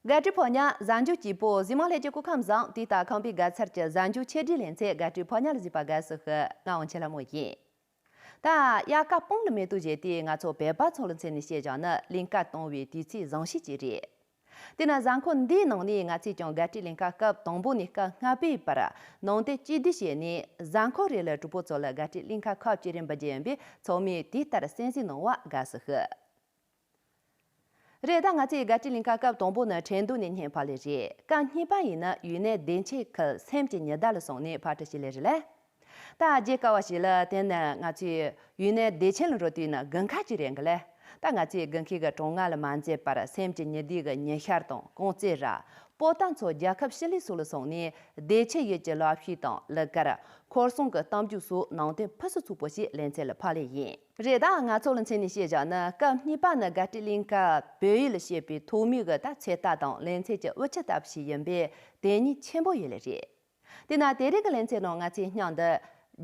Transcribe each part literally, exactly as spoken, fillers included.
དགའ་སྤྲོའི་ཕོ་ཉ་གཟའ་མཇུག་སྐྱིད་པོ། གཟིགས་མང་ལྷན་རྒྱས་སྐུ་ཁམས་བཟང་། དུས་དང་ཁམས་པའི་དགའ་ཚལ་གྱི་གཟའ་མཇུག་ཆེད་སྒྲིག་ལེ་ཚན་དགའ་སྤྲོའི་ཕོ་ཉ་ལ་གཟིགས་པ་དགའ་བསུ་ཞུ། ང་དབང་ཆེན་ལྷ་མོ་ཡིན། ད་དབྱར་ཁ་སྤང་ལ་མེ་ཏོག་བཞད་དེ། ང་ཚོ་བོད་པ་ཚོ་ལ་མཚོན་ནས་བཤད་བཞག་ན་གླིང་ཁ་གཏོང་བའི་དུས་ཚིགས་བཟང་ཤོས་ཅིག་རེད། དེས་ན་གཟའ་འཁོར་འདིའི་ནང་ནས་ང་ཚོས་ཀྱང་དགའ་སྤྲོའི་གླིང་ཁ་སྐབས་དང་པོ་ནས་སྐབས་ལྔ་པའི་བར་ནང་རྟེན་གཅིག་བསྡུས་བྱས་ནས། གཟའ་འཁོར་རེ་ལ་གྲོགས་པོ་ཚོ་ལ་དགའ་སྤྲོའི་གླིང་ཁ་ཁག་ཅི་རིམ་པ་བརྒྱུད་ཡིན་པས། ཚང་མས་དེ་ལྟར་གསན་གཟིགས་གནང་བ་དགའ་བསུ་ཞུ། རེད། ད་ང་ཚོས་དགའ་སྤྲོའི་གླིང་ཁ་སྐབས་དང་པོ་ནི་ཁྲེང་ཏུའུ་ནས་བརྙན་ཕབ་ལེ་རེད། སྐབས་གཉིས་པ་ཡིན་ན་ཡུན་ནན་བདེ་ཆེན་ཁུལ་སེམས་ཀྱི་ཉི་ཟླ་ལ་སོང་ནས་ཕབ་བསྒྲིགས་བྱས་ལེ་རེད་ལ། ད་བརྗེད་དཀའ་བ་ཞིག་ལ། དེ་ནི་ང་ཚོས་ཡུན་ནན་བདེ་ཆེན་ལ་འགྲོ་དུས་ནི་དགུན་ཁ་ཅིག་རེད་འགི་ལ། ད་ང་ཚོས་དགུན་ཁའི་གྲང་ངར་ལ་མ་འཛེམས་པར་སེམས་ཀྱི་ཉི་ཟླའི་ཉི་ཤར་དང་། གངས་རྩེ་ར། པོ་ཏཱ་མཚོ། རྒྱལ་ཁབ་ཤི་ལི་སོགས་ལ་སོང་ནས་བདེ་ཆེན་ཡུལ་གྱི་ལག་ཤེས་དང་གླུ་གར། ཁོར་སྲུང་གི་གཏམ་རྒྱུད་སོགས་ནང་དོན་ཕུན་སུམ་ཚོགས་པོ་ཞིག་ལེ་ཚན་ལ་ཕབ་ལེ་ཡིན། རེད། ད་ང་ཚོ་ལ་མཚོན་ནས་བཤད་བཞག་ན། སྐབས་གཉིས་པ་ནི་དགའ་སྤྲོའི་གླིང་ཁ་བོད་ཡིག་ལ་བཤད་པའི་ཐོག་མའི་གི་ད་ཚོད་ལྟ་དང་ལེ་ཚན་གྱི་དབུ་ཁྲིད་ལྟ་བུ་ཞིག་ཡིན་པས་དེ་ཉིད་ཆེན་པོ་ཡོད་ལེ་རེད། དེས་ན་དེ་རིང་གི་ལེ་ཚན་ནང་ང་ཚོས་སྙིང་འདི་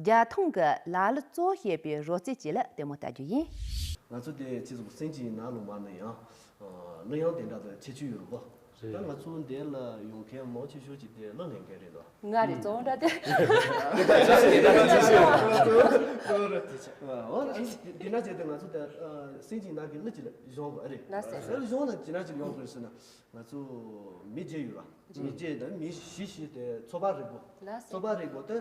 རྒྱལ་ཐང་གི་ལ་གླུ་གཙོ་བོ་བཤད་པའི་རོལ་རྩེད་ཅིག་ལ་ལྟད་མོ་ལྟ་རྒྱུ་ཡིན། ང་ཚོ་དེ་ཁྱེད་ཚོ་སེམས་ཀྱི་ནང་ལོ་མ་ནི་ཡང་གླུ་དབྱངས་དེ་འདྲ་དང་ཁྱད་ཆོས་ཡོད་རེད་པ། ད་ང་ཚོ་འདི་ལ་ཡོང་མཁན་མང་ཆེ་ཤོས་ཀྱི་དེ་གླུ་ལེན་མཁན་རེད་དོ། ང་རེད། གཙོ་བོ་འདྲ་དེ། འོ་ན་དེ་འདྲ་བྱས་ཏེ་ང་ཚོ་དེ་སེམས་ཀྱི་ནང་གི་གླུ་ཅིག་ལ་གཞོང་གི་རེད། ལ་སེ། གཞོང་ལ་ཅི་འདྲ་ཅིག་ཡོང་དགོས་ཟེར་ན། ང་ཚོ་མི་བརྒྱད་ཡོད་ར། མི་བརྒྱད་དང་མི་བཞི་བཞི་དེ་ཚོ་པ་རིགས་པོ། ལ་སེ། ཚོ་པ་རིགས་པོ་དེ་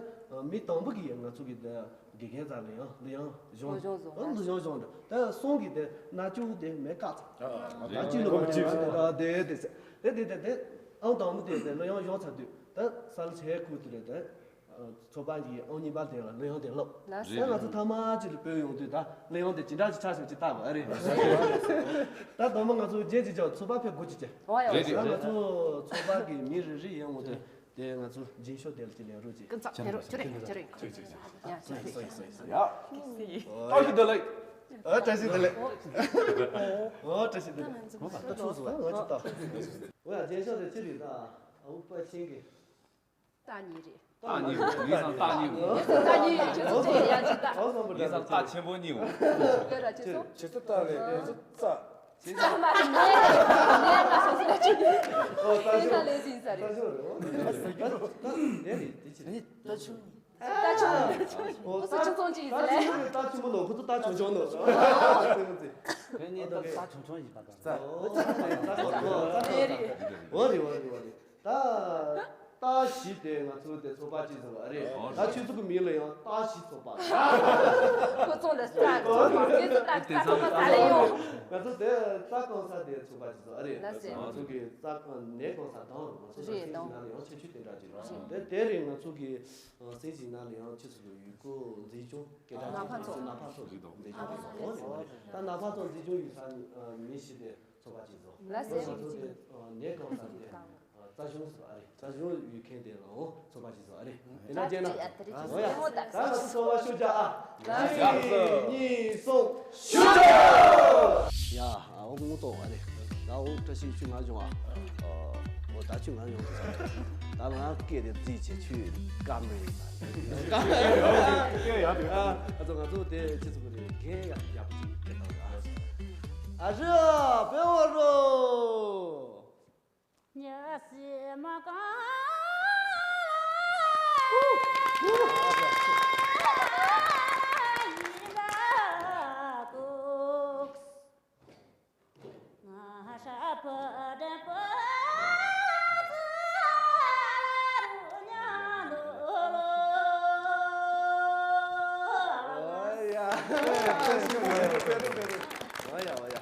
མི་དང་པོ་གི་ང་ཚོ་གི་དེ་དགེ་རྒན་ཚ་ལ་ཡང་གླུ་དབྱངས་གཞོང་། གླུ་དབྱངས་གཞོང་། གླུ་དབྱངས་གཞོང་འདྲ། ད་སོང་གི་དེ་ན་ཅུ་དེ་མེ་ཀ་ཚ། ད་ཅི་ལོ་མ་ཅི་ཚ་དེ་དེ་དེ་དེ་དེ་དེ་ཨང་དང་པོ་དེ་དེ་གླུ་དབྱངས་གཞོང་ཚ་དུས་ད་ས་ལ་ཆེ་ཁུ་དེ་རེད་དེ། ཚོ་པ་གི་ཨང་གཉིས་པ་དེ་ལ་གླུ་དབྱངས་དེ་ལབ། ལ་སེ། ད་ང་ཚོ་ཐ་མ་ཅིག་ལ་བོས་ཡོང་དུས་ད་གླུ་དབྱངས་དེ་ཇི་འདྲ་ཞིག་ཆགས་སོང་ཅིག་ལྟ་དགོས་ཨ་རེད། ད་དང་པོ་ང་ཚོ་རྗེས་ཀྱི་ཅག་ཚོ་པ་ཕེབས་དགོས་ཅིག་ཅེ། འོ་ཡ། རེད། ད་རེད། ང་ཚོ་ཚོ་པ་གི་མི་རེ་རེ་ཡོང་དུས་དེ་ང་ཚོ་རྗེས་ཤོག་དེ་ལ་ཅིག་ལེན་རོགས་ཅིག། ཀུན་ཚབ་ཁྱེད་རང་ཁྱེད་རང་ཁྱེད་རང་ཁྱེད་རང་། ཡ། སོ་ཡི་སོ་ཡི་སོ་ཡི་སོ་ཡི། ཡ། བཀྲ་ཤིས་བདེ་ལེགས། ཨ། བཀྲ་ཤིས་བདེ་ལེགས། ཨོ། བཀྲ་ཤིས་བདེ་ལེགས། ང་ཚོ་ད་ཆུང་སོང་ང་ཚོ་ད། འོ་ཡ། རྗེས་ཤོག་དེ་ཅི་རེད་ད། ཨ། འུ་པ་ཆེན་གི། རྟགས་གཉིས་རེད། རྟགས་གཉིས་རེད། ངེད་ཚང་རྟགས་གཉིས་རེད། རྟགས་གཉིས་རེད། ཁྱེད་ཚོ་ཚོ་ཡ་ཅི་ལྟ། ངེད་ཚང་རྟགས་ཆེན་པོ་གཉིས་རེད། ཡོད་ར་ཁྱེད་ཚོ། ཁྱེད་ཚོ་རྟགས་རེད། ངེད་ཚོ་རྩ། རྩ་མ་རེད། ངས་ངས་ང་སོ་སོ་ལ་ཅི། ཨོ། རྟགས་ཆུང་། ངས་ལས་ཟིན་ས་རེད། རྟགས་ཆུང་རེད། ཨོ། རྟགས་ཆུང་རེད། རྟགས་ཆུང་། རྟགས་ཆུང་། ཁོ་ཚོ་ཆུང་ཆུང་ཅིག་ཡིན་ས་རེད། རྟགས་ཆུང་རེད། རྟགས་ཆུང་མིན་ནོ། ཁོ་ཚོ་རྟགས་ཆུང་ཆུང་ནོ། ཁྱོད་གཉིས་ད་རྟགས་ཆུང་ཆུང་ཡིན་པ་དང་། ཨོ། རེད་རེད། འོ་རེད། འོ་རེད། འོ་རེད། ད། རྟགས་བཞི་དེ་ང་ཚོ་དེ་ཚོ་པ་གཅིག་བཟོ་བ་རེད། ད་ཁྱོད་ཚོ་གི་མིང་ལ་ཡང་རྟགས་བཞི་ཚོ་པ། ཁོ་ཚོ་ལ་རྟགས་ཚོ་པ། ཁྱོད་ཚོ་རྟགས་ཚོ་པ་ས་ལ་ཡོང་། ང་ཚོ་དེ་རྩ་གང་ས་དེ་ཚོ་པ་གཅིག་བཟོ་བ་རེད། ལ་སེ། ང་ཚོ་གི་རྩ་གང་ནས་གང་ས་དང་། ང་ཚོ་རེད། སེམས་ཀྱི་ནང་ལ་ཡང་ཁྱད་ཆོས་དེ་འདྲ་ཅིག་རེད། དེ་དེ་རིང་ང་ཚོ་གི་སེམས་ཀྱི་ནང་ལ་ཡང་ཁྱེད་ཚོ་གི་ཡུལ་སྐོར་མཛེས་ལྗོངས་སྐད་གྲགས་ཅན་ནགས་ཕག་མཚོ། ནགས་ཕག་མཚོ་མཛེས་ལྗོངས་རེད། འོ་རེད། འོ་རེད། ད་ནགས་ཕག་མཚོ་མཛེས་ལྗོངས་ཡུལ་ས་མི་བཞི་དེ། ཚོ་པ་གཅིག་བཟོ། ལ་སེ། ང་ཚོ་དེ་ནས་གང་ས་དེ་རྩ་གཞུང་ཟེར་བ་རེད། རྩ་གཞུང་ཡུལ་མཁན་དེ་ལའང་ཚོ་པ་གཅིག་བཟོ་རེད། དེ་ན་བྱས་ན། འོ་ཡ། ད་ང་ཚོ་ཚོ་པ་ཤུགས་རྒྱག་ཨ། གཅིག་གཉིས་གསུམ། ཤུགས་རྒྱག་ཡ། ཨ། འོ་ངོ་ཐོག་བ་རེད། ད་འོ་བཀྲ་ཤིས་ཆུ་ང་བྱུང་ཨ། འོ་ད་ཆུ་ང་བྱུང་ཟེར། ད་ང་སྐད་དེ་རྩིས་བྱེད་ཆུ་ཀ་མེད་ཡིན་པ། ཀ་མེད་ཡིན་པ། ཨ་ཚོ་ང་ཚོ་དེ་ཁྱེད་ཚོ་གི་རེད། རྒན་ཡག་ཡག་པོ་ཅིག་སྐད་བཏང་ཨ། ཨ་རི་ཨ་པེ་འོ་རོ། ཉ་སི་མ་ཀ་ཡི་ལ་ཀུག་ང་ཧ་ཤ་པ་དྲན་པ་ཙ་རུ་ཉ་ལོ་ལོ། ཨོ་ཡ། ཨོ་ཡ་ཨོ་ཡ།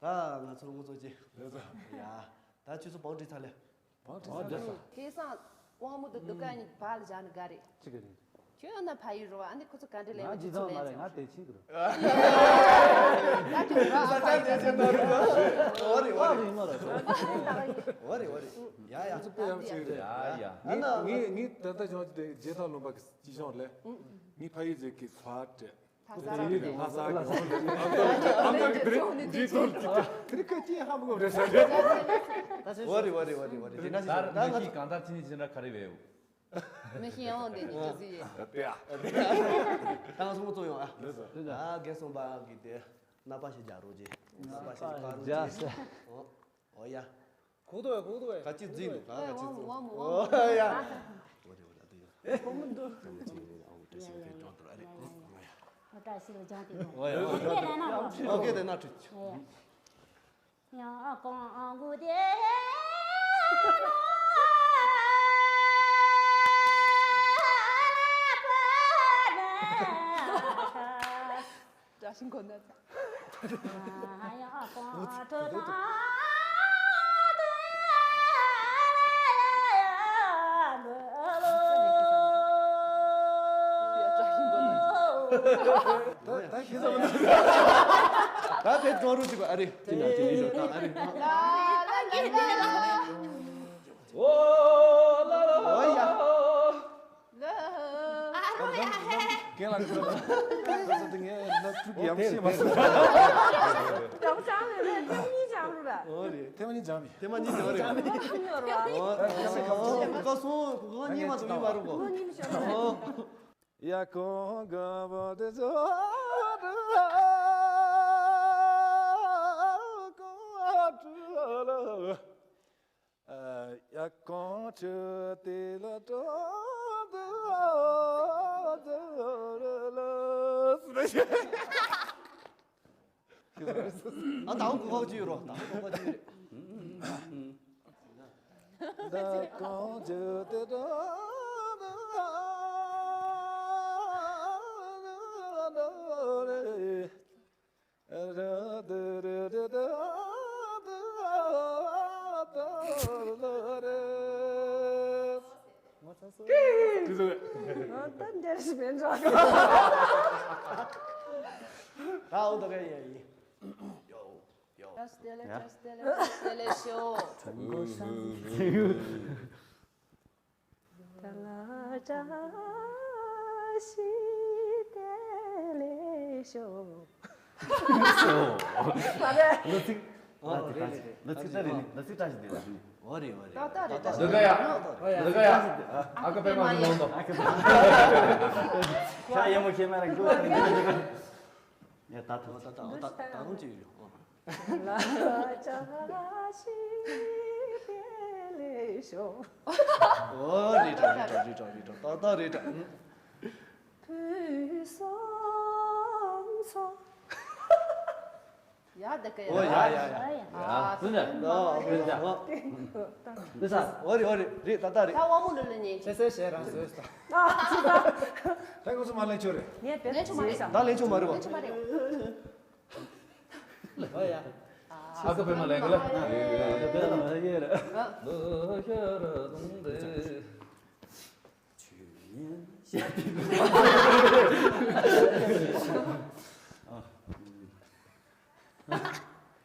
ད་ང་ཚོར་ངོ་ཚོ་ཅི། ཡ། ད་ཁྱོད་ཚོ་བང་སྒྲིག་ཚར་ལེ། བང་སྒྲིག་ཚར་ལེ། ཁེ་སང་དབང་མོ་དང་སྡུག་ཀ་གཉིས་བར་ལ་བཞག་ན་དགའ་རེད། ཅི་ག་རེད། ཁྱོད་ཡང་ན་ཕ་ཡུལ་རོ། ཨ་ནི་ཁོ་ཚོ་ག་འདྲ་ལེན་ང་ཇི་ཚང་མ་རེད། ང་དེ་ཕྱིན་གི་རོ། ད་ཁྱོད་རོ། ཨ་ཕ་ཡུལ་རོ། འོ་རེད་འོ་རེད། ཡིན་མ་རེད། འོ་རེད་འོ་རེད། ཡ་ཡ། ང་ཚོ་དཔེ་ཡག་པོ་བྱས་རེད། ཡ་ཡ། ངས་ངས་ངས་ད་ལྟ་བྱུང་དེ་རྗེས་ཐང་ལུང་པ་གི་ཅི་བྱུང་ལེ། ངའི་ཕ་ཡུལ་ཟེར་གི་ཕ་སྤྲད། ཕ་ས་རེད། ཕ་ས་གི་ཨ་མ་གི་དེ་རིང་འདི་ཚོར་གི་དེ་རིང་ཁ་ཅིག་ཧ་མ་གོ་རེད་ས་རེད། འོ་རེད་འོ་རེད་འོ་རེད་འོ་རེད། དེ་འདྲ་ཞིག་ད་ད་ང་ཚོ་གང་ལྟར་ཕྱི་ཉིན་ཅི་འདྲ་ག་རེ་བས། མི་ཤེས་འོང་དེ་ནི་ཅི་ཟིག་ཡིན། ད་ང་ཚོ་ཚོ་ཡོང་ཨ། ད་རྒན་གསུམ་པ་གི་དེ་ནག་པ་ཞིག་རྒྱག་རོགས་གྱིས། ནག་པ་ཞིག་པ་རོགས་གྱིས། འོ་ཡ། གུག་ཏོ་ཡ་གུག་ཏོ་ཡ། ག་ཅི་འཛིན་ནོ་ག་ག་ཅི་འཛིན། ཨོ་ཡ། འོ་རེ་འོ་རེ་ཨ་དུ་ཡ། འོ་མི་འདུག་ཨོ་བཀྲ་ཤིས་པའི་སྒྲོན་དུ་ཨ་རེ། འོ་ཡ། ཨོ་བཀྲ་ཤིས་པའི་སྒྲོན་དུ། འོ་ཡ། ཨོ་སྐད་དེ་ན་ཁྲིད། ཡང་གོང་གུ་དེ། བཀྲ་ཤིས་འཁོར་ན་ཚ། ད་ད་ཤེས་ཚར་བ། ད་དེ་འགྲོ་རུ་ཅིག་ཨ་རེ། ཅི་ན་ཅི་ནི་ཞོ་ད་ཨ་རེ། ཨོ་ལ་ལ། ཨོ་ཡ། ཨ་རོ་ཡ་ཧེ། རྒན་ལགས་ཀྱིས་ཟེར་ཏེ་ངས་ན་ཐུག་གི་ཡང་ཤེས་མ་སོང་། ཐེངས་མ་གཉིས་སྦྱངས་རུ་བས། ཨོ་རེད། ཐེངས་མ་གཉིས་སྦྱངས་མི། ཐེངས་མ་གཉིས་སྦྱངས་རེད། ཨོ་ཨོ་ཁ་སོང་གོ་ག་གཉིས་མ་གཏོགས་ཡོད་མ་རུང་གོ། ཡ་གོང་ག་བ་དེ་ཚོ་ཡ་གོང་ཆུ་དེ་ལ་ཏོ་ཏོ་ཏོ་ལ་ལ། ཨ་ད་འོ་གོ་གོ་ཅི་ཡོད་རོ། ད་འོ་གོ་གོ་ཅི་ཡོད་རེད། ད་གོང་ཆུ་དེ་ཏོ་ཏོ་ཏོ་ལ་ལ། ད་འདིར་ཞིག་མིན་འགྲོ། ད་འོ་ད་ག་ཡ་ཡིན། ཡོ་ཡོ། བཀྲ་ཤིས་བདེ་ལེགས། བཀྲ་ཤིས་བདེ་ལེགས། བཀྲ་ཤིས་བདེ་ལེགས་ཤོ། ད་ང་བཀྲ་ཤིས་བདེ་ལེགས་ཤོ། མ་རེད། ལོ་ཚིགས། ཨོ་རེད་རེད་རེད། ལོ་ཚིགས་ད་རེད་ནི། ལོ་ཚིགས་བཀྲ་ཤིས་བདེ་ལེགས་ཤོ། ཨོ་རེད་ཨོ་རེད། ད་ད་རེད། ད་འདི་ག་ཡ། འདི་ག་ཡ། ཨ་ཁུ་པད་མ་གི་ལུང་དང་། ཨ་ཁུ་པད་མ། ཤ་ཡ་མོ་ཁྱེད་མ་རེད་འགྲོ། ཡ་ད་ད་ད་ད་ད་ད་རུང་ཅིག་ཡོད། ཨོ། ལ་ཅ་ཤི་པེ་ལེ་ཤོ། ཨོ་རེད་དྲ་རེད་དྲ་རེད་དྲ་རེད་དྲ། ད་ད་རེད་དྲ། ཕུན་སུམ་ཚོགས། ཡ་ད་ག་ཡ། ཨོ་ཡ་ཡ་ཡ། ཨ་ཕུན་ཚོགས། ཨོ་ཕུན་ཚོགས། ཨོ་རེད་ཨོ་རེད་རེད། ད་ད་རེད། ད་དབང་མོ་ལོ་ལ་ཉན་ཆེ་སེ་ཞེ་རང་བཟོས་ས། ད་ཁོ་ཚོ་མ་ལེན་ཆོག་རེད། ངས་བེད་ལེན་ཆོག་མ་རེད། ད་ལེན་ཆོག་མ་རེད་བ། ལེན་ཆོག་མ་རེད། ཨོ་ཡ། ཨ་ཁུ་པད་མ་ལེན་གི་ལ།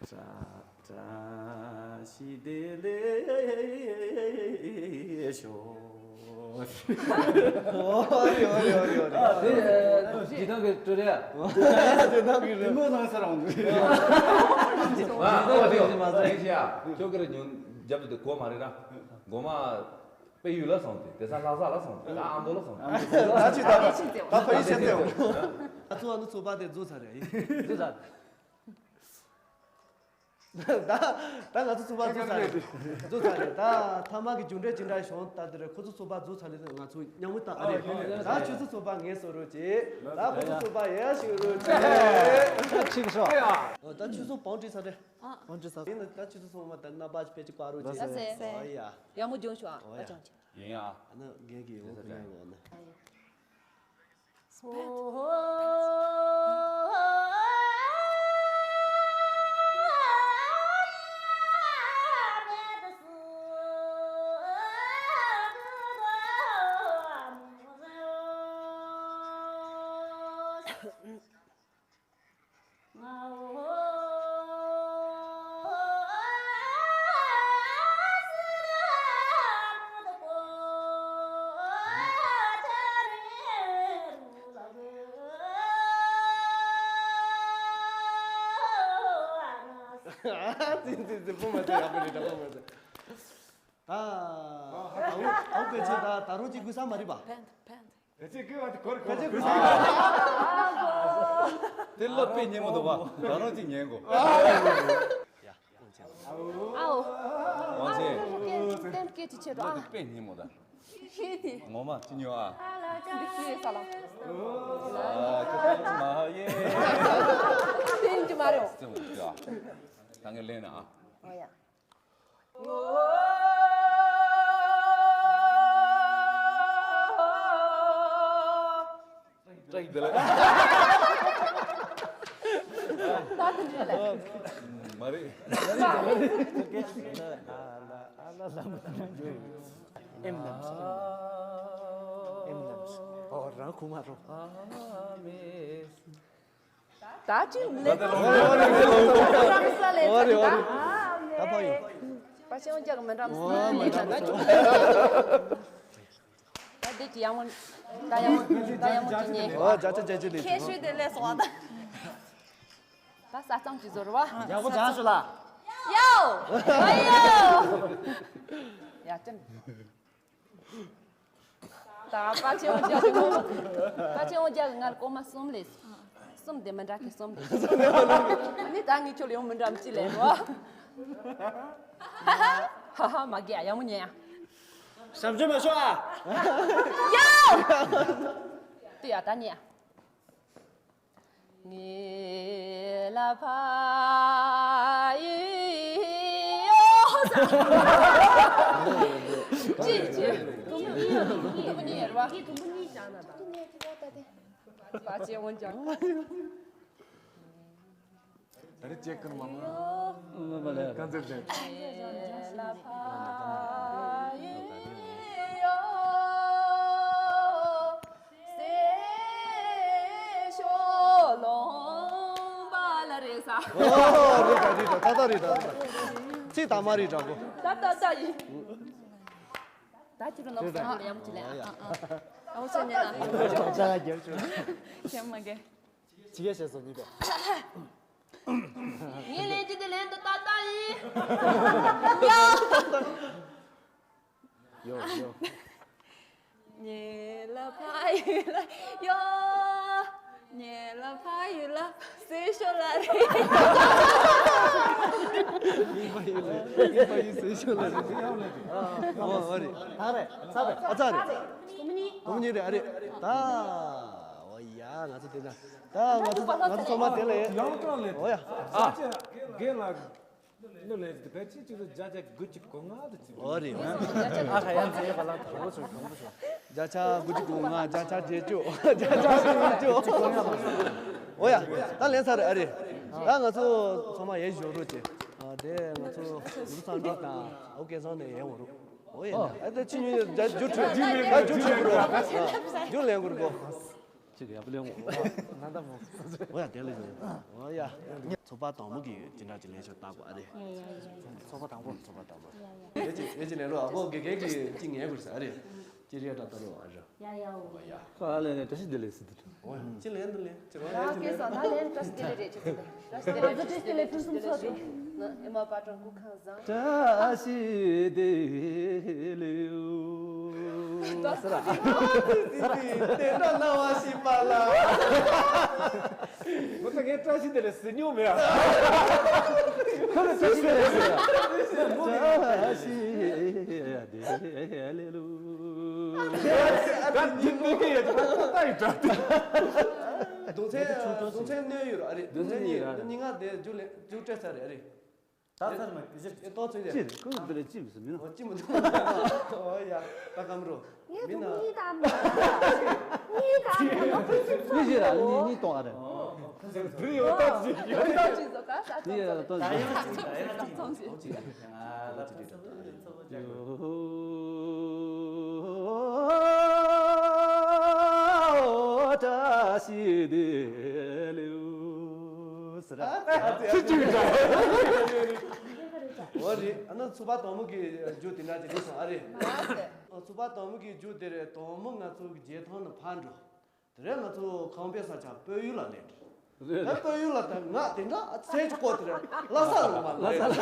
བཀྲ་ཤིས་བདེ་ལེགས་ཤོག། ཨོ་རེད་ཨོ་རེད་ཨོ་རེད་ཨོ་རེད། ཨ་དེ་ཇི་ལྟར་གི་སྤྲོ་རེད། ཨ་དེ་ལྟར་གི་རེད། མོ་ནང་ས་རང་དུ། ཨ་ཨོ་དེ་མ་ཟ་ཡིན་ཤ། ཁྱོད་ཀྱི་རེ་ཉུང་རྒྱབ་ཏུ་དེ་གོ་མ་རེད་ར། གོ་མ་དཔལ་ཡུལ་ལ་སོང་དེ་དེ་ས་ལྷ་ས་ལ་སོང་དེ་ད་ཨ་མདོ་ལ་སོང་དེ། ད་ཅི་ད་ད་ཕ་ཡི་ཤེས་ཏེ། ཨ་ཚོ་ཨ་ནུ་ཚོ་པ་དེ་རྫོགས་ཚར་རེད། རྫོགས་ཚར། ད་ད་ང་ཚོ་ཚོགས་པ་རྫོགས་ཚར་རེད། རྫོགས་ཚར་རེད། ད་ཐ་མ་གི་རྒྱུ་འབྲས་ཅི་འདྲ་བྱུང་ད་དེ་རེད། ཁོ་ཚོ་ཚོགས་པ་རྫོགས་ཚར་རེད། ང་ཚོ་མཉམ་མོ་ད་ཨ་རེད། ད་ཁྱོད་ཚོ་ཚོགས་པ་ངལ་གསོ་རོགས་བྱེད། ད་ཁོ་ཚོ་ཚོགས་པ་ཡར་ཞུ་རོགས་བྱེད། ཁྱེད་ཤོག་ཨོ་ད་ཁྱོད་ཚོ་བང་བྲིས་ཚར་རེད། བང་བྲིས་ཚར། ཡིན་ན་ད་ཁྱོད་ཚོ་ཚོགས་པ་ད་རྣམ་པ་ཕལ་ཆེར་བཀའ་རོགས་བྱེད། ཨོ་ཡ། ཡག་མོ་བྱུང་ཤོག་ཨ་ཅང་ཅི། ཡིན་ཡ། ཨ་ན་རྒན་གྱི་འོ་ཁོ་ཡང་ཡོང་ན། ཙི་ཙི་ཙི། སྤུ་མ་ཙི་ཡག་པོ་རེད། ད་སྤུ་མ་ཙི། ད་ད་འུ་ད་འུ་ཕལ་ཆེར་ད་ད་རུང་ཅིག་དགོས་ས་མ་རེད་པ། ཕན་ཕན། ཕལ་ཆེར་སྐྱེ་བ་དེ་གོ་རེ་གོ་རེ་གོ་རེ། དེ་བློ་དཔེ་ཉན་མི་འདུག་བ། ད་རུང་ཅིག་ཉན་དགོས། ཨའོ། ཨ་ལ་ལ་ལ་ལ་ལ་ལ་ལ་ལ། དཔེ་ཉིན་མོ་ད། ཤེས་ཏེ། ངོ་མ་ཅི་ཉོ་ཨ། འདི་ཤེས་ས་ལ། ཨ་ཁྱོད་ཚོ་མ་ཧ་ཡེ། དེ་ཡིན་གྱི་མ་རེད། ད་ངས་ལེན་ན་ཨ། ཨོ་ཡ། ཀྲིག་དེ་ལ། ད་དེ་འདྲ་ལ། མ་རེད། ཨེམ་ནམ་སི། ཨེམ་ནམ་སི། ཨོ་རང་ཁུ་མ་རོ། ད་ཅི་ལེགས་སོ། ཨོ་རེ་ཨོ་རེ། ད་ཕ་ཡོ། པ་ཆེན་རྒྱག་མི་འདྲ་མི་འདྲ། ད་འདི་ཅི་ཡང་མོ། ད་ཡང་མོ། ད་ཡང་མོ་ཅི་ཉེ། ཨོ་ཅག་ཅག་ཅག་ཅག་ལེགས། ཁྱེད་ཤུལ་དེ་ལས་སོང་བ་ད། ད་ས་གཙང་ཅི་བཟོ་ར་བ། ཡག་པོ་ཅག་ཤུ་ལ། ཡའོ། ཨ་ཡའོ། ཡ་ཅན། ད་པ་ཆེན་རྒྱག་གི་ངོ་། པ་ཆེན་རྒྱག་གི་ང་ལ་ཀོ་མ་གསུམ་ལས། གསུམ་དེ་མི་འདྲ་གི་གསུམ་ལས། ནི་ད་ངས་ཁྱོད་ལ་ཡང་མི་འདྲ་མི་ཅི་ལས་རོ། ཧ་ཧ་མ་གི་ཡ་ཡང་མོ་ཉན་ཡ། ཞབས་ཞུ་མ་ཤོག་ཨ། ཡའོ། དེ་ཡ་ད་ཉན་ཡ། ངེ་ལ་ཕ་ཡི་ཡོ་ས། ཅི་ཅི། དུམ་བུ་གཉིས་ཡོད་རེད་བ། དུམ་བུ་གཉིས་བཞག་ན་ད། པ་ཆེ་འོན་ཀྱང་། ད་རེས་ཅེག་ཀར་མ་མ། མ་མ་ལ། གང་ཚེ་ལྡན། ངེ་ལ་ཕ་ཡི་ཡོ། སེ་ཤོ་ལོང་པ་ལ་རེ་ས། ཨོ་རེད་ད་རེད་ད་ད་ད་རེད་ད་ད། ཚིག་དང་མ་རེད་དྲག་གོ། ད་ད་ད་ཡིན། ད་ཅི་རུ་ནོག་སོང་ལ་ཡམ་ཅི་ལེ། ཨ་ཨ་ཨ། ཨ་འོ་ཚེ་ཉེ་ལ། ཅག་རྒྱབ་ཆུ། ཁྱེད་མ་གེ། ཅི་གེ་བྱས་སོ་གཉིས་པས། ངས་ལན་ཅི་དེ་ལན་དུ་ད་ད་ཡིན། ཡོ། ཡོ་ཡོ། ཉེ་ལ་ཕ་ཡི་ལ་ཡོ། ཉེ་ལ་ཕ་ཡི་ལ་སེ་ཤོ་ལ་རེ། ཡིན་པ་ཡིན་ལ་ཡིན་པ་ཡིན་སེ་ཤོ་ལ་རེ། ཨོ་ཨོ་རེད། ད་རེད་ཚ་རེད། ཨ་ཚ་རེད། དུམ་བུ་གཉིས་རེད་ཨ་རེད། ད་ཨོ་ཡ་ང་ཚོ་དེ་ན་ད་ང་ཚོ་ང་ཚོ་ཚང་མ་དེ་ལ་ཡ། ཡང་ཀྲང་ལེ། ཨོ་ཡ། ཨ་ཅེ་རྒན་ལགས། ནུ་ལས་དེ་བས་ཅི་ཅིག་ཏུ་བརྒྱ་ཆ་དགུ་གཅིག་གོ་ལྔ་དུ་ཅིག་ཨོ་རེད། ཨ་ཁ་ཡང་ཚེ་བ་ལང་དང་པོ་ཚོ་དང་པོ་ཚོ། བརྒྱ་ཆ་དགུ་གཅིག་གོ་ལྔ། བརྒྱ་ཆ་བརྒྱད་ཅུ། བརྒྱ་ཆ་བཞི་བཅུ། ཨོ་ཡ། ད་ལན་ཚར་རེད་ཨ་རེད། ད་ང་ཚོ་ཚང་མ་ཡལ་ཞོག་རོགས་བྱེད། ཨ་དེ་ང་ཚོ་ནུ་ཚང་འགྲིག་དང་ཨོ་སྐལ་བཟང་ནས་ཡལ་འོང་རོགས། ཨོ་ཡ། ཨ་ད་ཕྱི་ཉིན་རྒྱུ་འཕྲོད་རྒྱུ་འཕྲོད་རྒྱུ་ལེན་དགོས་རོགས། རྒྱུ་ལེན་དགོས། ཅིག་ཡག་པོ་ལེན་འོ། ན་ད་མོ། ཨོ་ཡ་དེ་ལས་ཨོ་ཡ། ཚོགས་པ་དང་པོ་གི་དེ་འདྲ་ཅིག་ལེན་ཤོག་བཏགས་པ་ཨ་རེད། ཡ་ཡ་ཡ། ཚོགས་པ་དང་པོ། ཚོགས་པ་དང་པོ། ཡ་ཡ། ཡ་ཅིག་ཡ་ཅིག་ལེན་རོགས། ཨ་ཁོ་དགེ་རྒན་གྱིས་ཅིག་ངལ་དགོས་ས་ཨ་རེད། ཅི་རེད་ད་ད་རོགས་ཨ་རེད། ཡ་ཡ་འོ། ཨོ་ཡ། ཁ་ལེན་ནས་བཀྲ་ཤིས་བདེ་ལེགས་ཟེར་དུས། ཨོ་ཡ། ཅི་ལེན་དུ་ལེན་ཅི་རོགས་ལེན་ཅི་ལེན། ད་ལེན་བཀྲ་ཤིས་བདེ་ལེགས་རེད་ཅི་ཟེར། བཀྲ་ཤིས་བདེ་ལེགས་བཀྲ་ཤིས་བདེ་ལེགས་ཕུན་སུམ་ཚོགས་ཤིག་ཨེ་མ་པ་ཀྲང་སྐུ་ཁམས་བཟང་། བཀྲ་ཤིས་བདེ་ལེགས། ད་ཟེར་ར། དེ་འདྲ་སྣང་བ་ཞིག་པ་ལ། ཁོ་ཚོ་ངས་བཀྲ་ཤིས་བདེ་ལེགས་ཟེར་མྱོང་མེད་ཨ། ཁོ་ཚོ་བཀྲ་ཤིས་བདེ་ལེགས་ཟེར། བཀྲ་ཤིས་བདེ་ལེགས། ད་འདི་ནོ་གི་ཡ་ད་ད་ཡི་ད། གདུང་སེམས་གདུང་སེམས་གནོན་ཡོད་ར་རེད། གདུང་སེམས་གནོན་ཡོད་ར། མི་ཉིན་ལྔ་དེ་རྒྱུ་ལས་རྒྱུ་སྤྲད་ཚར་རེད་རེད། ད་ཚར་མ་གཞི་ཨེ་ཏོ་ཚོད་ཅི་རེད། ཁོ་ཚོ་དེ་ལས་ཅི་མི་སྲིད་མིན་ནོ། ཨོ་ཅི་མི་འདུག་ཨོ་ཡ་ད་གམ་རོ། ངས་མི་ན། གཉིས་དང་མ་གཉིས་དང་མ་ཕུན་སུམ་ཚོགས། གཉིས་ཞིག་ར་གཉིས་གཉིས་གཏོང་ཨ་རེད། དེ་ཡོད་ད་ཅི་ཡོད་ད་ཅི་ཡོད་ད་ཅི་ཡོད་ད་ཅི་ཡོད། བཀྲ་ཤིས་བདེ་ལེགས་ཟེར། ཨ་ཙི་ཙི་ཙི། འོ་རེད། ཨ་ནི་ཚོགས་པ་དང་པོ་གི་རྒྱུ་དེ་འདྲ་ཅིག་རེད་སོང་ཨ་རེད། ཨ་ཚོགས་པ་དང་པོ་གི་རྒྱུ་དེ་རེད། དང་པོ་ང་ཚོ་གི་རྒྱལ་ཐང་ནས་ཕར་འགྲོ། དེ་རིང་ང་ཚོ་ཁང་པའི་ས་ཆ་སྤོས་ཡུལ་ལ་སླེབས་འདུག་ད་སྤོས་ཡུལ་ལ་ད་ང་དེ་འདྲ་ཚད་ཅིག་བསྐོར་དེ་རིང་ལྷ་ས་ལུང་མ་ལ་སླེབས།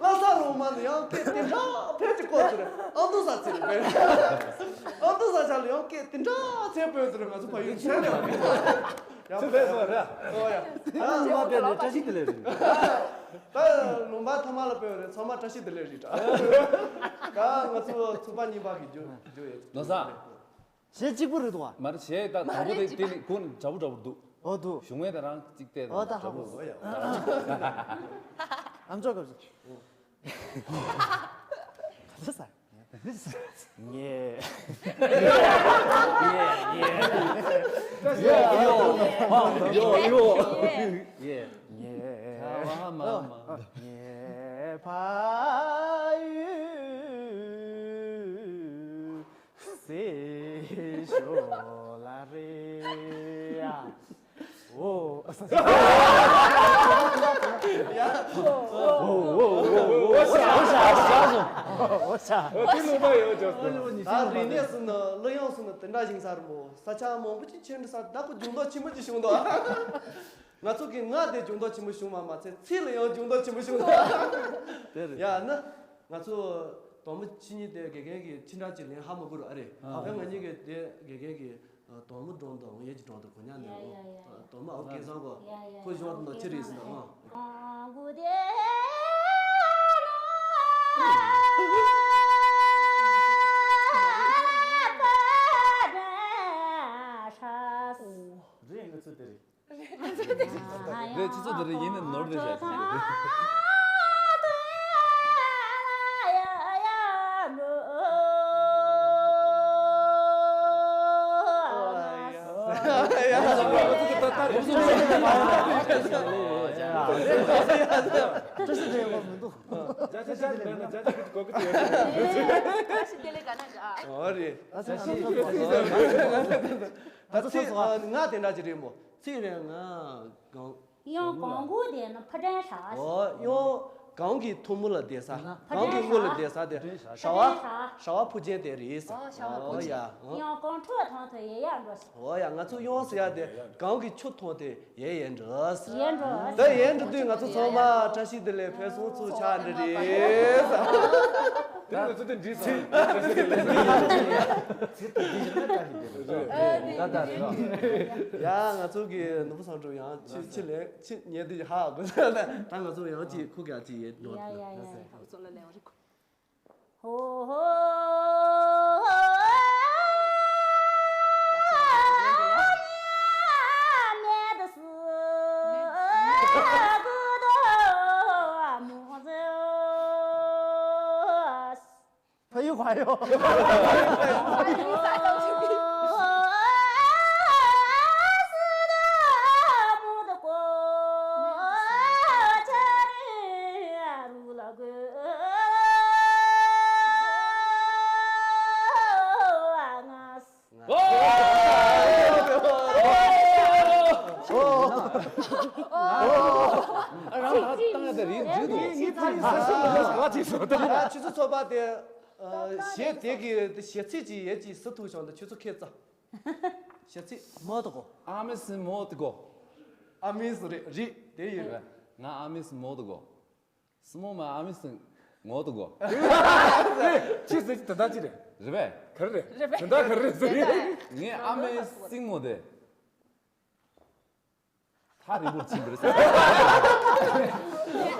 ལྷ་ས་ལུང་མ་ལ་ཡང་སྐད་དེ་འདྲ་ཕལ་ཅིག་བསྐོར་དེ་རིང་ཨ་མདོ་ས་ཚེ་རིང་པས། ཨ་མདོ་ས་ཆ་ལ་ཡང་སྐད་ དེ་འདྲ་ཚེ་སྤོས་ཟེར། ང་ཚོ་ཕ་ཡུལ་ཚེ་ནས་ཡག་པོ་ཡག་པོ་ཡག་པོ། ཨོ་ཡ། ད་ལུང་པ་དེ་ནས་བཀྲ་ཤིས་བདེ་ལེགས་རེད། ད་ལུང་པ་ཐ་མ་ལ་སྤོས་རེད། ཚང་མ་བཀྲ་ཤིས་བདེ་ལེགས་རེད། ད་ང་ཚོ་ཚོགས་པ་གཉིས་པ་གི་རྒྱུ་རྒྱུ་ཡོད། ལོ་གསར། གཞས་གཅིག་པུ་རེད་འདུག་བ། མ་རེད། གཞས་ད་དང་པོ་དེ་དེ་ནི་ཀུན་འདྲ་པོ་འདྲ་པོ་འདུག་ཨོ་འདུག་གཞུང་བས་ད་རང་གཅིག་བལྟས། ཨོ་ད་ཧ་གོ་སོང་། ཨམ་ཅོག་གབ་ཅིག་ག་ཚོད་ཟ། ངས། ངས། ངས། ངས། ཕ་ཡུལ། སེ་ཤོ་ལ་རེ་ཡ། ཨོ། ཨོ། ཨོ། ཨོ། ཨོ། ཨོ། ཨོ། ཨོ། ཨོ། ཨོ། ཨོ། ཨོ། ཨོ། དེ་ལུང་པ་ཡོད་ཅོག་སོང་། ད་རིག་གནས་སུ་ནི་གླུ་དབྱངས་སུ་ནི་དེ་འདྲ་ཞིག་ས་རུ་མོ། ས་ཆ་མང་པོ་ཅིག་ཆེན་འདྲ་ས་བདག་པོ་འཇུག་མདོག་ཆེན་པོ་ཅིག་བྱུང་འདུག་ང་ཚོ་གི་ངག་དེ་འཇུག་མདོག་ཆེན་པོ་བྱུང་བ་མ་ཚད་ཚིག་ལ་ཡང་འཇུག་མདོག་ཆེན་པོ་བྱུང་འདུག་དེ་རེད། ཡ་ན་ང་ཚོ་དོག་མོ་ཕྱི་ཉིན་དེ་དགེ་རྒན་གྱི་ཕྱི་འདྲ་ཅིག་ལེན་ཧ་མ་གོ་རུ་ཨ་རེད། ཨ་ཡ་ང་གཉིས་ཀྱི་དེ་དགེ་རྒན་གྱི་དོག་མོ་སྒྲོན་དང་ཡེ་ཅིག་སྒྲོན་དང་གོ་ཉག་ནས། ཡ་ཡ་ཡ། དོག་མོ་ཨོ་ཀེ་བཟང་གོ། ཡ་ཡ། ཁོ་གཞོགས་དང་ཅི་རེད་ཟེར་ན། ཨ། རེད། ང་ཚོ་དེ་རེད། རེད། ཁྱེད་ཚོ་དེ་རེད། ཡིན་ནི་ནོར་དེ་བྱས། ཨོ་རེད། ད་ཚིག་ང་དེ་འདྲ་ཅིག་རེད་མོ། ཚིག་རེད་ང་གང་། གཡོན་གོང་གུ་དེ་ནི་ཕུ་དྲན་ཧྲ། ཨོ་གཡོན་གོང་གི་ཐུ་མུ་ལ་བསྡད་ས། གོང་གི་ངུ་ལ་བསྡད་ས་དེ་ཧྲ་བ། ཧྲ་བ་ཕུ་ཅན་དེ་རེད་ས། ཨོ་ཡ། གཡོན་གོང་ཁྲོ་ཐོང་ཐོ་ཡེ་ཡ་འགྲོ་ས། ཨོ་ཡ། ང་ཚོ་གཡོན་ཟེར་ཡ་དེ་གོང་གི་ཆུ་ཐོང་དེ་ཡེ་ཡེ་འགྲོ་ས། ཡེ་འགྲོ་ས། ད་ཡེ་འགྲོ་དུས་ང་ཚོ་ཚང་མ་བཀྲ་ཤིས་བདེ་ལེགས་ཕུན་སུམ་ཚོགས་ཆགས་འདི་རེད་ས། དེ་ང་ཚོ་དེ་འདྲི་ས། ད་ད་རེད། ཡ་ང་ཚོ་གི་ནོར་བུ་བཟང་གྲུབ་ཡང་ཕྱི་ཕྱི་ལེན་ཕྱི་ཉལ་དུས་ཧ་གོ་ས་ད་ང་ཚོ་ཡང་ཅིག་ཁུག་ཀྱག་ཅིག་ཡེ་འགྲོ། ཡ་ཡ་ཡ། ཕ་ཡུལ་ཁ་ཡོད། ཆུ་ཚོད་ཚོད་པ་དེ། ཨ། གཞས་དེ་གི་གཞས་ཚིག་ཅིག་ཡས་ཅིག་སུ་ཐུག་བྱུང་དུ་ཁྱོད་ཚོ་ཁྱེད་ཙམ། གཞས་ཚིག་མོ་དུ་གོ། ཨ་མི་སི་མོ་དུ་གོ། ཨ་མི་སི་རེད་རེད་དེ་ཡིན། ང་ཨ་མི་སི་མོ་དུ་གོ། སི་མོ་མ་ཨ་མི་སི་ངོ་དུ་གོ། ཅི་ཟེར་གྱི་དོན་དག་ཅི་རེད། རེད་པས། ག་རེ་རེད། དོན་དག་ག་རེ་རེད་ཟེར་གྱི། ངའི་ཨ་མའི་སྲིང་མོ་དེ། ཐག་རིང་པོར་ཕྱིན་པ་རེད་ཟེར།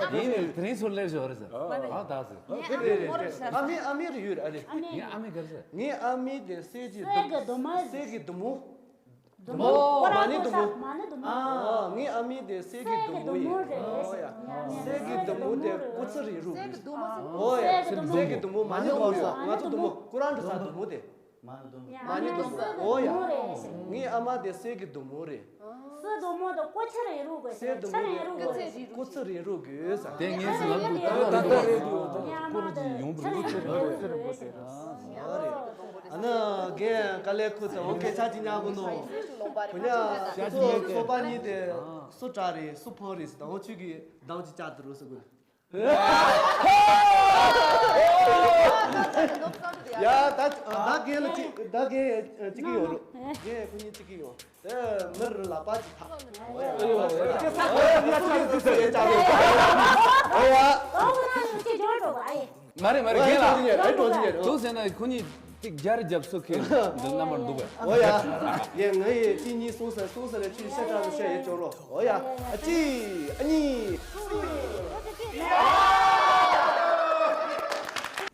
ཡིན་ནའི་དེ་རིང་ཚུར་སླེབས་ཤོག་རེད་ཟེར། ཨ་ད་ཟེར། ངའི་ཨ་མའི་ཨ་མའི་རེ་ཡོད་རེད། ཨ་རེད། ངའི་ཨ་མའི་ག་རེ་ཟེར། ངའི་ཨ་མའི་དེ་གསེར་གྱི་གསེར་གྱི་མདུང་མ། གསེར་གྱི་མདུང་མོ། མདུང་མོ། མ་ཎི་མདུང་མོ། མ་ཎི་མདུང་མོ། ཨ། ངའི་ཨ་མའི་དེ་གསེར་གྱི་མདུང་མོ་ཡིན། ཨོ་ཡ། གསེར་གྱི་མདུང་མོ་དེ་སྐུ་ཚེ་རིང་རུ་དགོས། ཨོ་ཡ། གསེར་གྱི་མདུང་མོ་མ་ཎི་མདུང་མོ། ང་ཚོ་མདུང་མོ་ཀུ་རང་འདྲ་ས་མདུང་མོ་དེ། མ་ཎི་མདུང་མོ། ཨོ་ཡ། ངའི་ཨ་མ་དེ་གསེར་གྱི་མདུང་མོ་རེད། གསེར་མདུང་མོ་དེ་སྐུ་ཚེ་རིང་རུ་དགོས། གསེར་མདུང་མོ་དེ་སྐུ་ཚེ་རིང་རུ་དགོས་ས། དེ་ངས་ཟིན་ལབ་དགོས། ད་ད་ད་རེད་འདུག་ད་ཁོ་རང་ཡོང་བར་ཡོང་ཆེན་རེད། ཨ་རེད། ཨ་ན་རྒན་དཀའ་ལས་ཁུར་ཚེ་འོང་སྐད་ཆ་ཅིག་ཉག་གོ་ནོ། གོ་ཉག་ཚོ་ཚོ་པ་གཉིས་དེ་སུ་དྲག་རེད་སུ་ཕོ་རེད་ཟེར་ད་འོང་ཆུ་གི་གདང་ཅིག་བཅག་དུ་རུ་ཟེར་གོ། ཡ། ད་ད་རྒན་ལ་ཅིག་ད་རྒན་ཅིག་གི་ཡོང་རུ། རྒན་ཁོ་གཉིས་ཅིག་གི་ཡོང་། དེ་མིར་ལག་པ་ཅིག་ཐག་ཨོ་ཡ། མ་རེད་མ་རེད། རྒན་ལགས། ཨེ་འགྲོ་ཅི་ཉེ་རེད། ཅུང་ཟད་ན་ཁོ་གཉིས་ གཅིག་རྒྱ་རི་རྒྱབ་སོ་ཁེ་འདི་རྣམ་པར་འདུག་པས། འོ་ཡ། ཡ་ངའི་གཅིག་གཉིས་གསུངས་ས་གསུངས་ས་ལ་ཅིག་ཤ་སྟག་ཏུ་བཤད་ཡོད་ཅོག་རོ། འོ་ཡ། ཨ་གཅིག་ཨ་གཉིས།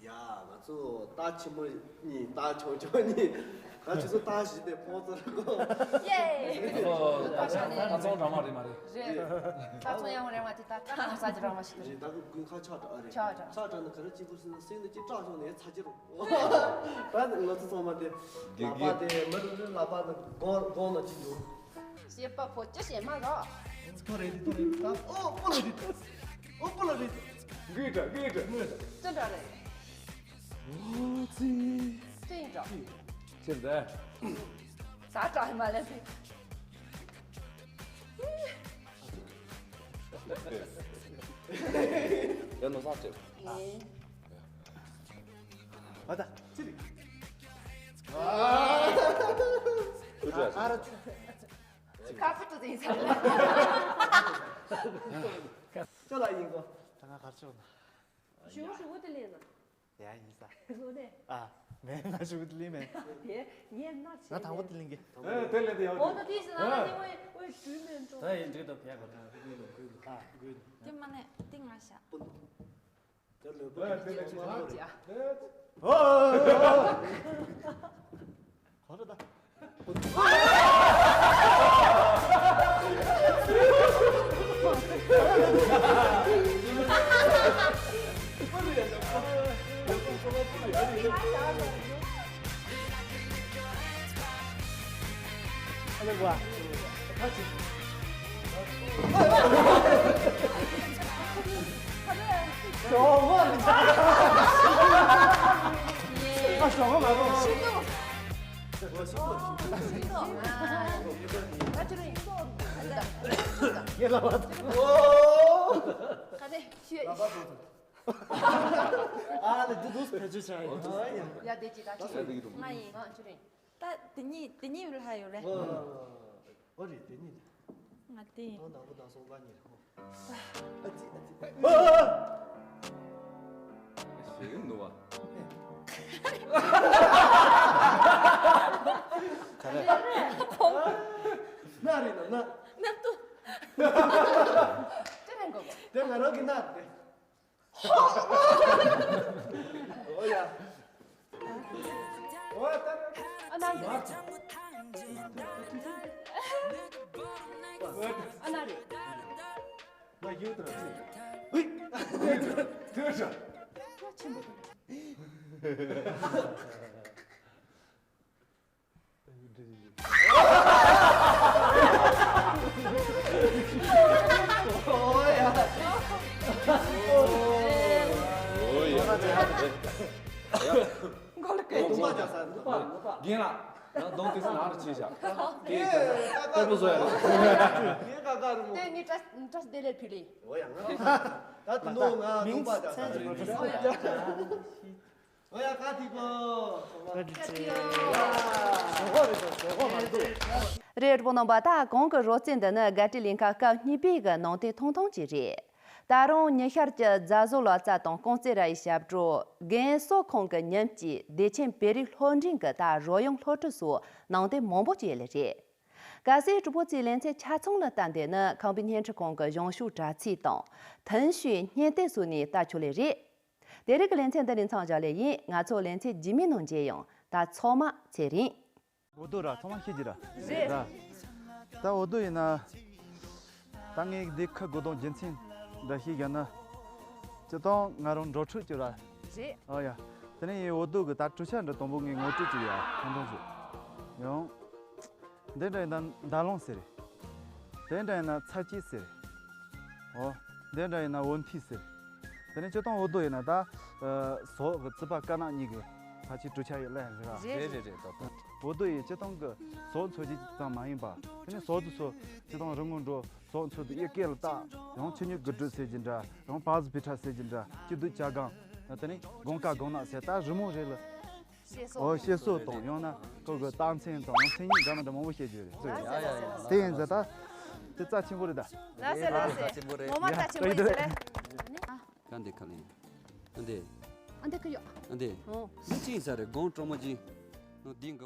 ཡ་ང་ཚོ་རྟ་ཆེན་མོ་གཉིས་རྟ་ཆུང་ཆུང་གཉིས། ད་ཁྱོད་ཚོ་རྟ་བཞི་དེ་ཕོག་ཚར་གོ། ཡེ། ཨོ། ད་ཚོང་རང་མ་རེད་མ་རེད། རེད། ད་ཚོང་ཡང་རེད་མ་དེ་ད་ད་ས་ཅི་རང་མ་ཞིག་རེད། ད་གི་དགུན་ཁ་ཆག་དྲག་རེད། ཆག་དྲག་ཆག་དྲག་ནི་ག་རེ་གཅིག་པུ་སྲིད་ན་སྲིད་ནི་གཅིག་སྐྲག་བྱུང་ནས་ཚ་གྱི་རུང་། ད་ང་ཚོ་ཚང་མ་དེ་དགེ་རྒན། ལག་པ་དེ་མི་རེ་རེ་ལག་པ་དེ་སྒོ་སྒོ་ནང་གཅིག་འདུག་བཤད་པ་པོ་ཅི་བཤད་མ་རོགས། ཐོ་རེ་དེ་ཐོ་རེ་ད་ཨོ་པོ་ལ་རེད། ཨོ་པོ་ལ་རེད། གུས་དྲ་གུས་དྲ་གུས་དྲ། ཅི་འདྲ་རེད། ཨོ་ཙི། ཅི་ཡིན་འདྲ། ཅི་འདྲ། ད་དྲག་མ་ལས་ཟིན། ཡ་ནོ་སང་ཅེ། ཨེ། ཨ་ད་ཅི་རེད། ཨ་ར། ཁ་ཕུ་ཏུ་ཟིན་ས། ཅོ་ལ་ཡིན་གོ། ད་ང་གར་ཆོག་ན། ཞུ་ཞུ་དེ་ལེན་ན། ཡ་ཡིན་ས། ལོ་ནས། ཨ། མེད་ང་ཞུ་དེ་ལེན་མེད། དེ་ངས་མནར་བྱས། ང་དང་པོ་དེ་ལེན་གི། ཨེ་དེ་ལེན་དེ་ཡག་པོ་འོ་ད་དེ་ཟེར་ན་ཨ་ནི་ཝེ་ཝེ་ཞུ་མེད་འགྲོ། ད་ཡིན་འགྲིག་ཏོ་ཕེ་གོ། དེ་མ་ནས་དེ་ང་ཤ། ཨེ་དེ་ལེན་པོ་དེ་ལེན་ཅི་ཨ། ཨོ། ག་རེ་ད། ཨ་ལེ་འདི་འདུག་ཕལ་ཆེར་བྱ་ཡིན། ཡ་དེ་ཅི་ད་ཅི། ང་ཡིན། ཨ་ཅི་རེད། ད་དེ་གཉིས་དེ་གཉིས་ལ་ཡོད་རེད། ཨོ་རེད་དེ་གཉིས་རེད། ང་དེ་ཡིན། ད་ནང་པོ་དང་སོང་པ་གཉིས་རེད་ཧོ། ཨ་ཙི་ཨ་ཙི། ཨ། ཞེ་གི་ནུ་བ། ག་རེ། ན་རེད་ན་ན། ན་ཏུ། ཅི་རེད་གོ། དེ་ང་རང་གི་ན་རེད། ཨོ་ཡ། ཨོ་ཡ་ད། ཨ་ན་རེད། ཨ་ན་རེད། ང་ཡོད་དྲ། ཧུད། ཐོས་ཤ། ཆེན་པོ། མགོ་ལ་སྐད་ཅིག་རྒན་ལགས། ཡང་གདོང་དེ་ཚོ་ནང་དུ་ཕྱིན་བཞག་དེ་དཀར་པོ་བཟོ་ཡ་རེད། དེ་ངའི་བཀྲ་བཀྲ་བདེ་ལེགས་ཕུལ་ལེ། འོ་ཡ་ང་ད་དུ་ནོ་ང་གདོང་པ་རྒྱག་ས་རེད། འོ་ཡ་ག་ཐིག་པོ། རེད་པོ་རྣམ་པ། ད་གོང་གི་རོལ་རྩེད་འདི་ནི་དགའ་སྤྲོའི་ལས་ཁང་སྐབས་གཉིས་པའི་གི་ནང་དོན་ཐུང་ཐུང་ཅིག་རེད། ད་རུང་ཉི་ཤར་གྱི་རྫ་བཟོ་ལོ་ཙཱ་དང་ཀོང་ཙེ་ར་ཡི་ཞབས་བྲོ། རྒན་གསོ་ཁང་གི་ཉམས་ཀྱིས་བདེ་ཆེན་བོད་རིགས་སློབ་འབྲིང་གི་ད་རོལ་དབྱངས་སློབ་ཁྲིད་སོགས་ནང་དོན་མང་པོ་ཅིག་ཡོད་ལེ་རེད། གལ་སྲིད་གྲོགས་པོ་ཚོས་ལེ་ཚན་ཆ་ཚང་ལ་བལྟ་འདོད་ན་ཁམས་པའི་བརྙན་འཕྲིན་ཁང་གི་གཞུང་ཕྱོགས་དྲ་ཚིགས་དང་ཐུན་ཞུའི་བརྙན་དེབ་སོགས་ནས་བལྟ་ཆོག་ལེ་རེད། དེ་རིང་གི་ལེ་ཚན་འདི་ནས་མཚམས་བཞག་ལེ་ཡིན། ང་ཚོ་ལེ་ཚན་རྗེས་མའི་ནང་མཇལ་ཡོང་། ད་ཚང་མ་ཚེ་རིང་། འོ་དོ་ར་ཚང་མ་ཤེས་ཀྱི་ར། རེད། ར། ད་འོ་དོ་ཡིན་ན། ད་ངས་འདི་ཁ་དགོས་དོན་རྒྱུ་མཚན་འདྲ་ཞིག་བཞག་ན། སྤྱིར་བཏང་ང་རང་འགྲོ་འཕྲུལ་གྱི་ར། རེད། ཨ་ཡ། དེ་ནས་ཡིན་འོ་དོ་གི་ད་གྲུ་ཆ་འདྲ་དང་པོ་ངས་ངོ་སྤྲོད་ཅིག་ཡ་ཐང་ཐང་ཞིག་ཡང་། འདི་འདྲ་ཡིན་ན་མདའ་ལོང་ཟེར། དེ་འདྲ་ཡིན་ན་ཚ་གྱི་ཟེར། ཨོ། དེ་འདྲ་ཡིན་ན་བོ་མཐི་ཟེར། དེ་ནས་སྤྱིར་བཏང་འོ་དོ་ཡིན་ན་ད། ཟོག་གི་རྩིད་པ་དཀར་ནག་གཉིས་ཀྱི་ཕལ་ཆེར་གྲུ་ཆ་ཡི་ལན་རེད་ར། རེད་རེད་རེད་ད་ད། འོ་དོ་ཡིན་སྤྱིར་བཏང་གི་ཟོག་འཚོ་རྒྱུ་ཙམ་མ་ཡིན་པ། དེ་ནས་ཟོག་ཚོ་ཚོ་སྤྱིར་བཏང་རི་སྔོན་འགྲོ་ཟོག་འཚོ་དུ་ཡི་སྐེ་ལ་བཏགས་ཡང་ཆུ་སྙིགས་གི་འབྲུ་ཟེར་གྱི་འདྲ་ཡང་པ་ཟི་བི་ཁྲ་ཟེར་གྱི་འདྲ་སྐྱིད་སྡུག་ཅ་སྒང་། དེ་ནས་དགོང་ཀ་དགོང་ནག་ཟེར་ད་རི་མོ་རེད་ལ། ཨོ་ཤེས་སོ་དང་ཡང་ན་ཁོ་གི་རྟགས་མཚན་དང་མཚན་ཉིད་འདྲ་མི་འདྲ་མང་པོ་བཤད་རྒྱུ་རེད། ཡ་ཡ་ཡ་ཡ། དེ་ཡིན་ཟེར་ད། དེ་རྩ་ཆེན་པོ་རེད་ད། ལགས་སེ་ལགས་སེ། རྩ་ཆེན་པོ་རེད། ངོ་མ་རྩ་ཆེན་པོ་ཡིན་ཟེར་རེད། ཀ་འདི་ཁ་ལེན། ཨ་འདི། ཨ་འདི་ཁ་ཡོད། ཨ་འདི། ཨོ། འདི་ཅི་ཡིན་ས་རེད། སྒོང་ཀྲོ་མོ་ཅི། ནོ་འདི་འགོ།